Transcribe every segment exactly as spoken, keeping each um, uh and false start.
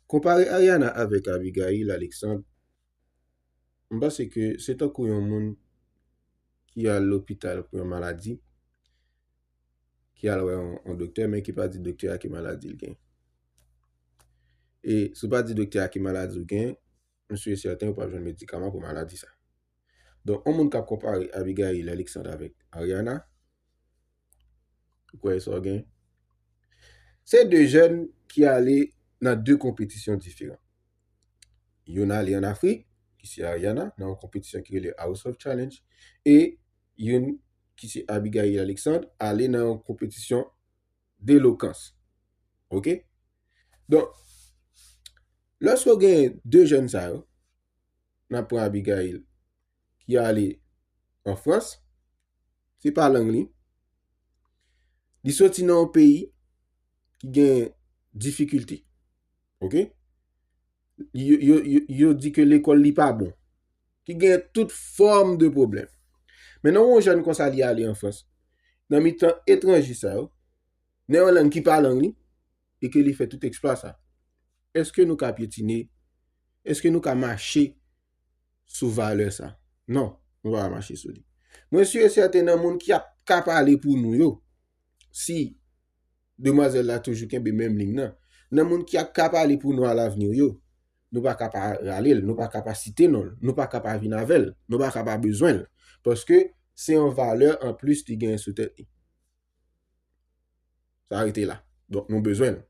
Konpare Ariana avèk Abigail Alexandre, m panse ke se tankou yon moun ki al lopital pou yon maladi, ki al wè yon, yon doktè, men ki pa di doktè a ki maladi l gen. E si w pa di doktè a ki maladi w gen, m si e sèten ou p ap jwenn medikaman pou maladi sa. Donk, yon moun k ap konpare Abigail Alexandre avèk Ariana, ou kwè sa w gen? Se de jèn ki ale nan de konpetisyon diferan. Youn ale ann Afrik, ki se Ariana, nan yon konpetisyon ki rele House of Challenge, e youn ki se Abigail Alexandre, ale nan yon konpetisyon delokans. Oke? Donk, lòske w gen de jèn sa yo, n ap pran Abigail, ki ale an Frans, se pa lang li. Li soti nan yon peyi ki gen difikilte. Oke? Yo, yo, yo, yo di ke lekòl li pa bon. Ki gen tout fòm de pwoblèm. Men nan yon jèn konsa li ale an Frans, nan mitan etranje sa yo, nan yon lang ki pa lang li, e ke li fè tout eksplwa sa. Èske nou ka pyetine? Èske nou ka mache sou valè sa? Non, nou pa ka mache sou li. Mwen si e sèten nan moun ki ap ka pale pou nou yo, si demwazèl la toujou kenbe menm liy nan, nan moun ki ap ka pale pou nou alavni yo, nou pa ka pa rale l, nou pa ka pa site non l, nou pa ka pa vin avè l, nou pa ka pa bezwen l. Paske se yon valè anplis li genyen sou tèt li. Sa rete la. Donk, nou bezwen l.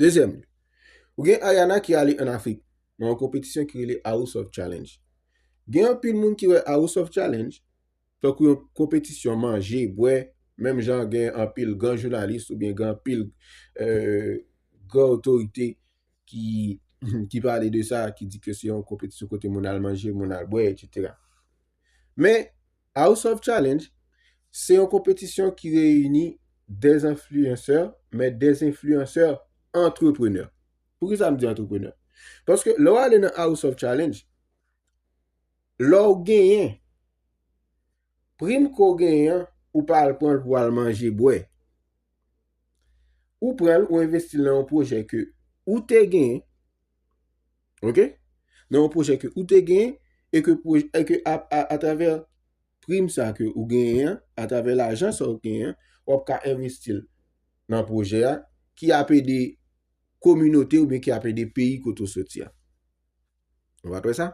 Dezyèm, ou gen Ariana ki ale ann Afrik, nan yon konpetisyon ki rele House of Challenge. Gen anpil moun ki wè House of Challenge tankou yon konpetisyon manje, bwè, menm jan gen anpil gran jounalis oubyen gen anpil, euh, gran otorite ki, ki pale de sa, ki di ke se yon konpetisyon kote moun al manje, moun al bwè, etsetera. Men, House of Challenge, se yon konpetisyon ki reyini des influenceurs, men des influenceurs entrepreneurs. Poukisa m di entrepreneur? Paske lè w ale nan House of Challenge, lè w genyen, prim ke w genyen an, ou pa al pran l pou w al manje, bwè. Ou pran l, ou envesti l nan yon pwojè ke ou te genyen, oke? Nan yon pwojè ke ou te genyen, e ke pwoj-, e ke a, a, atravè prim sa ke ou genyen an, atravè lajan sa ou genyen an, w ap ka envesti l nan pwojè a, ki ap ede kominote oubyen ki ap ede peyi kote w soti a. Nou pa t wè sa?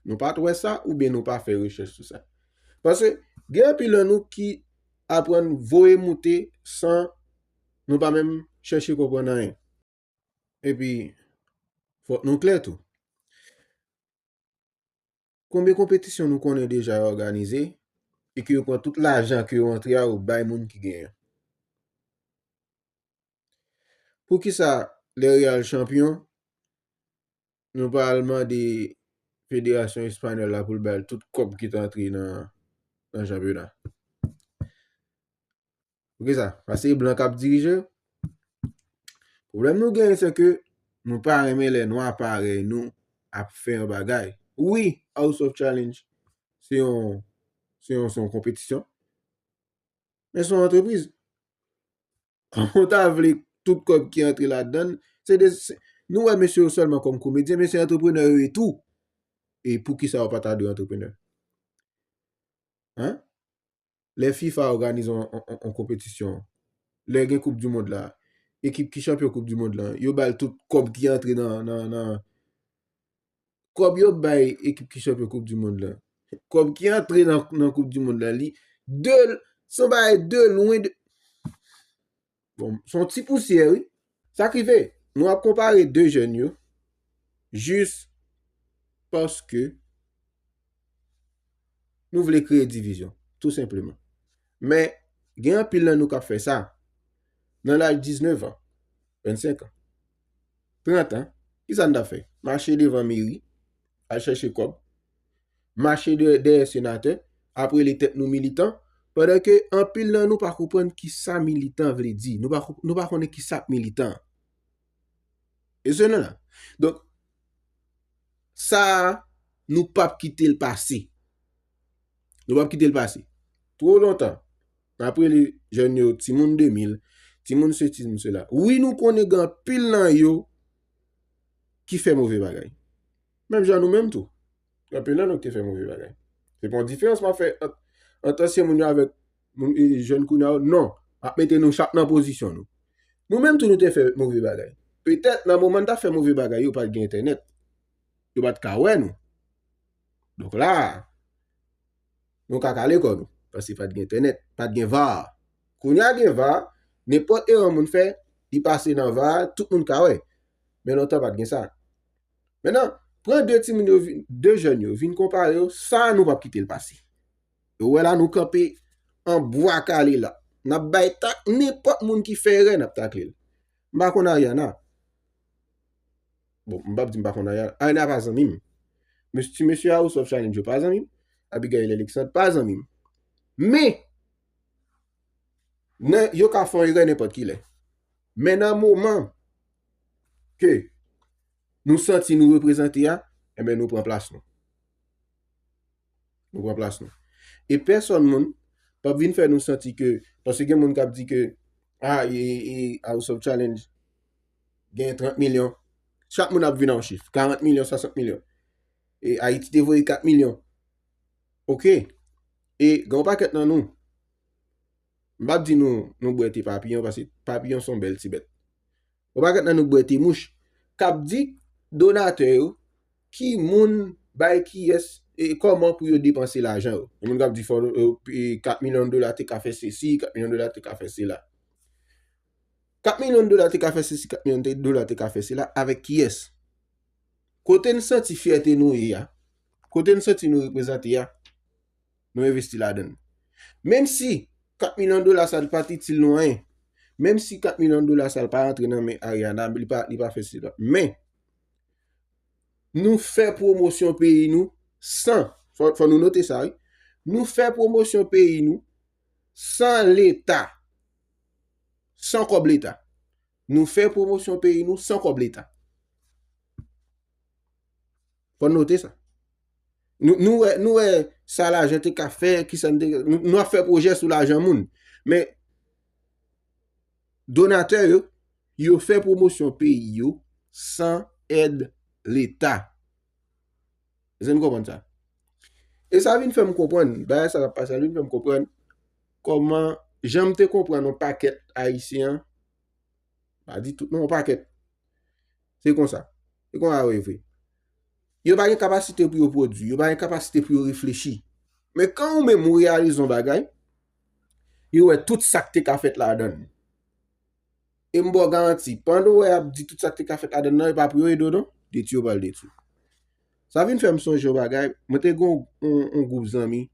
Nou pa t wè sa oubyen nou pa fè rechèch sou sa? Paske gen anpil nan nou ki aprann voye moute san nou pa menm chèche konprann anyen. Epi, fòk nou klè tou. Konbyen konpetisyon nou konnen deja yo òganize e ke yo pran tout lajan ke yo antre a, yo bay moun ki genyen? Poukisa lè Real chanpyon, nou pa al mande federasyon espanyòl la pou l bay tout kòb ki t antre nan, nan chanpyona? Poukisa? Paske se blan k ap dirije. Pwoblèm nou genyen, se ke nou pa renmen lè nwa parèy nou ap fè yon bagay. Wi, House of Challenge, se yon, se yon, se yon konpetisyon. Men se yon antrepriz. Kòman w ta vle tout kòb ki antre ladan l? Se de, se, nou wè mesye yo sèlman kòm komedyen, men se antreprenè yo ye tou. E poukisa yo pa ta dwe antreprenè? Hein? Lè fifa òganize yon, yon, yon, yon konpetisyon, lè gen koup di mond la, ekip ki chanpyon koup di mond la, yo ba l tout kòb ki antre nan, nan, nan, kòb yo bay ekip ki chanpyon koup di mond la. Kòb ki antre nan, nan koup di mond la, li, de, se yon bagay de lwen, de, bon, se yon ti pousyè, wi. Sa k rive, nou ap konpare de jèn yo, jis paske nou vle kreye divizyon, tou senpleman. Men, gen anpil nan nou k ap fè sa. Nan laj diznèf an, vennsenk an, trant an, kisa n t ap fè? Mache devan meri, al chèche kòb, mache dè-, dèyè senatè, ap rele tèt nou militan, pandan ke anpil nan nou pa konprann kisa militan vle di. Nou pa, nou pa konnen kisa k militan. E se nou la. Donk, sa a, nou p ap kite l pase. Nou p ap kite l pase. Twò lontan, n ap rele jèn yo timoun de mil, Timoun sesi, timoun sela. Wi, nou konnen gen anpil nan yo ki fè move bagay. Menm jan nou menm tou. Gen anpil nan nou ki te fè move bagay. Se pa yon diferans m ap fè ant, ant ansyen moun yo avèk moun, e, jèn kounye a yo. Non. M ap mete nou chak nan pozisyon nou. Nou menm tou nou te fè move bagay. Petèt, nan moman n t ap fè move bagay yo, pa t gen entènèt. Yo pa t ka wè nou. Donk la, nou ka kale kò nou. Paske pa t gen entènèt, pa t gen var. Kounye a gen var, nenpòt erè moun fè, li pase nan var, tout moun ka wè. Men lontan pa t gen sa. Mentnan, pran de timoun yo, vin- de jèn yo, vin konpare yo, sa nou p ap kite l pase. Yo wè la, nou kanpe an bwa kale la. N ap bay tak, nenpòt moun ki fè erè, n ap takle l. M pa konn Ariana. Bon, m p ap di m pa konn Ariana. Ariana pa zanmi m. Mes- ti mesye House of Challenge yo pa zanmi m. Abigail Alexandre pa zanmi m. Men, nan, yo ka fè yon erè nenpòt ki lè. Men nan moman ke nou santi nou reprezante a, enben nou pran plas nou. Nou pran plas nou. E pèsòn moun p ap vin fè nou santi ke, paske gen moun k ap di ke, ah, e, e, House of Challenge gen trant milyon. Chak moun ap vin a yon chif. Karant milyon, swasant milyon. E Ayiti te voye kat milyon. Oke. E gen yon pakèt nan nou. M p ap di nou, nou bwè te papiyon, paske papiyon se yon bèl ti bèt. Yon pakèt nan nou bwè te mouch. K ap di donatè yo, ki moun bay kiyès, e kòman pou yo depanse lajan yo. Gen moun k ap di fò, e, e, kat milyon dola te ka fè sesi, kat milyon dola te ka fè sela. Kat milyon dola te ka fè sesi, kat milyon dola te ka fè sela, avèk kiyès? Kote n santi fyète nou ye a, kote n santi nou reprezante a, nou envesti ladan l. Menm si kat milyon dola sa l pa t itil nou anyen, menm si kat milyon dola sa l pa rantre nan men Ariana, li pa, li pa fè sila. Men, nou fè pwomosyon peyi nou san, fò, fò nou note sa, wi. Nou fè pwomosyon peyi nou san Leta, san kòb Leta. Nou fè pwomosyon peyi nou san kòb Leta. Fò n note sa. Nou, nou wè, nou wè sa lajan te ka fè, kisa n te, nou, nou ap fè pwojè sou lajan moun. Men, donatè yo, yo fè pwomosyon peyi yo san èd Leta. Èske n konprann sa? E sa vin fè m konprann, bagay sa k ap pase a, vin fè m konprann kòman, jan m te konprann yon pakèt Ayisyen an, pa di tout non, yon pakèt. Se konsa. Se konsa yo ye vre. Yo pa gen kapasite pou yo pwodui, yo pa gen kapasite pou yo reflechi. Men kan ou menm ou reyalize yon bagay, yo wè tout sa k te ka fèt ladan l. E m ba w garanti, pandan w wè y ap di tout sa k te ka fèt ladan l nan, e pa pou yo ede w non, detwi yo pral detwi. Sa vin fè m sonje yon bagay, mwen te gen yon, yon, yon gwoup zanmi,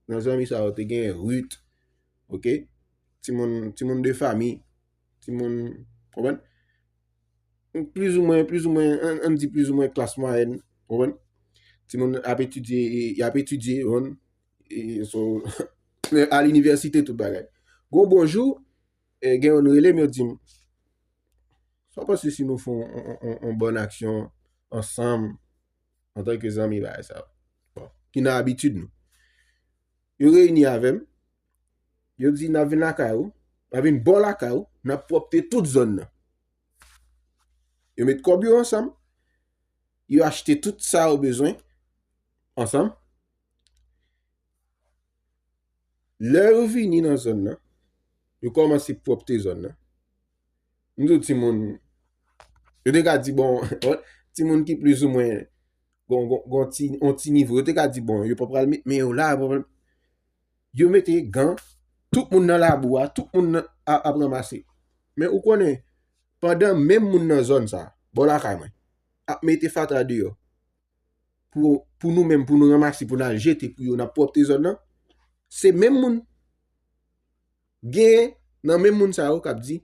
nan zanmi sa yo te gen Ruth, oke? Timoun, timoun de fanmi, timoun, konprann? Plizoumwen, plizoumwen, ann, ann di plizoumwen klas mwayèn, konprann? Timoun ap etidye, e, y ap etidye, konprann? E, so, a linivèsite, tout bagay. Gon bon jou, e, gen youn rele m, yo di m, sa w panse si nou fè yon, yon, yon, yon bòn aksyon ansanm, antanke zanmi, bagay sa yo? Bon, ki nan abitid nou. Yo reyini avè m, yo di, n ap vin lakay ou, n ap vin bò lakay ou, n ap pwòpte tout zòn nan. Yo met kòb yo ansanm, yo achte tout sa yo bezwen ansanm. Lè yo vini nan zòn nan, yo kòmanse pwòpte zòn nan. M di w timoun, yo te ka di, bon, timoun ki plizoumwen gon, gon, gon ti, yon ti nivo, yo te ka di, bon, yo pa pral met men yo la, yo pa pral, yo mete gan, tout moun nan labou a, tout moun nan a, ap ranmase. Men ou konnen, pandan menm moun nan zòn sa, bò lakay mwen, ap mete fatra deyò, pou, pou nou menm, pou nou ranmase, pou n al jete, pou yo, n ap pwòpte zòn nan, se menm moun. Gen nan menm moun sa yo k ap di,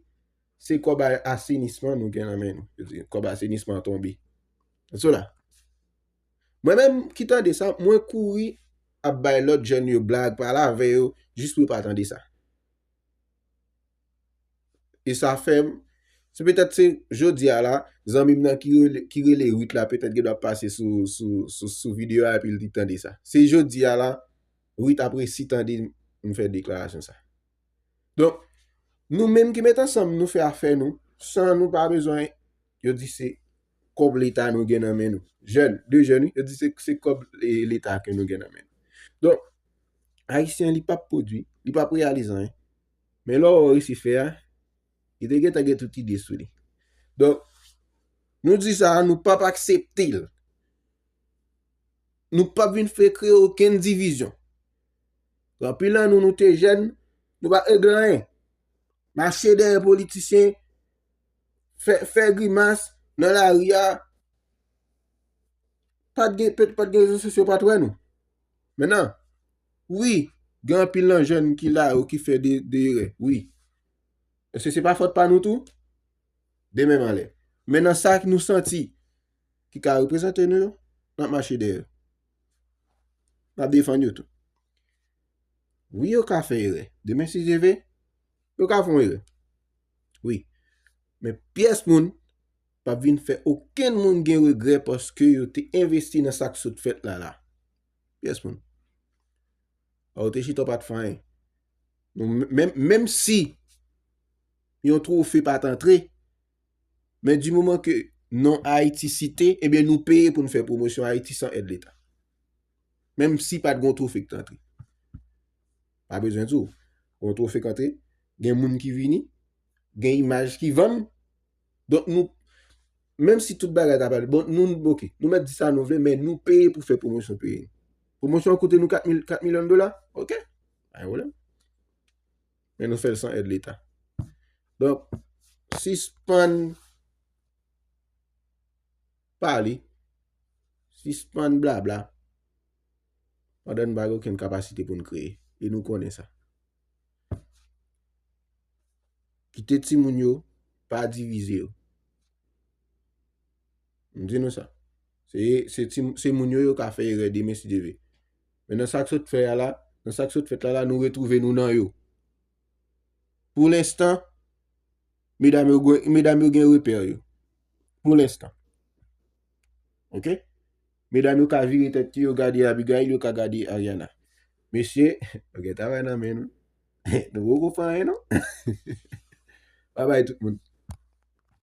se kòb a-, asenisman nou gen nan men nou. Yo di, kòb asenisman an tonbe. Sou la. Mwen menm ki tande sa, mwen kouri ap bay lòt jèn yo blag, pale avè yo, jis pou yo pa tande sa. E sa fè m, se petèt se jodi a la, zanmi m nan ki rele, ki rele Ruth la, petèt gen dwa pase sou, sou, sou, sou videyo a epi l di tande sa. Se jodi a la, Ruth ap resi tande m fè deklarasyon sa. Donk, Nou menm ki met ansanm, nou fè afè nou, san nou pa bezwen, yo di se kòb leta nou gen nan men nou. Jèn, de jèn, wi, yo di se, se kòb e, leta ke nou gen nan men nou. Donk, Ayisyen, li p ap pwodui, li p ap reyalize anyen. Men lè w resi fè a, li te gentan gen tout ide sou li. Donk, nou di sa, nou p ap aksepte l. Nou p ap vin fè kreye okenn divizyon. Anpil nan nou, nou te jèn, nou pa t regle anyen. Mache dèyè politisyen, fè, fè grimas nan lari a, pa t gen, pa t gen rezo sosyo pa t wè nou. Mentnan, wi, gen anpil nan jèn ki la yo ki fè de, de erè, wi. Èske se pa fòt pa nou tou? De menm anlè. Men nan sa ki nou santi ki ka reprezante nou yo, n ap mache dèyè yo. N ap defann yo tou. Wi, yo ka fè erè. Demen, si Dye vle, yo ka fè yon erè. Wi. Men pyès moun p ap vin fè okenn moun gen regrè paske yo te envesti nan sa k sot fèt la la. Pyès moun. Ou te chita, w pa t fè anyen. Nou, menm, menm si yon twofe pa t antre, men di moman ke non Ayiti site, ebyen nou peye pou n fè pwomosyon Ayiti san èd leta. Menm si pa t gen yon twofe ki t antre. Pa bezwen di w. Gen yon twofe k antre, gen moun ki vini, gen imaj ki vann. Donk nou, menm si tout bagay ta pral, bon, nou, oke, nou mèt di sa nou vle, men nou peye pou fè pwomosyon peyi nou. Pwomosyon an koute nou kat mil, kat milyon dola, oke, pa gen pwoblèm. Men nou fè l san èd leta. Donk, sispann pale, sispann blabla, pandan n pa gen okenn kapasite pou n kreye. E nou konnen sa. Kite timoun yo, pa divize yo. M di nou sa. Se, se, ti, se moun yo, yo ka fè erè demen, si Dye vle. Men nan sa k sot fè a la, nan sa k sot fèt la la, nou retwouve nou nan yo. Pou lenstan, medam yo, gwe- medam yo gen repè yo. Pou lenstan. Oke? Medam yo ka vire tèt yo, yo gade Abigail, yo ka gade Ariana. Mesye, nou gen travay nan men nou. Nou poko fè anyen, non? Babay tout moun.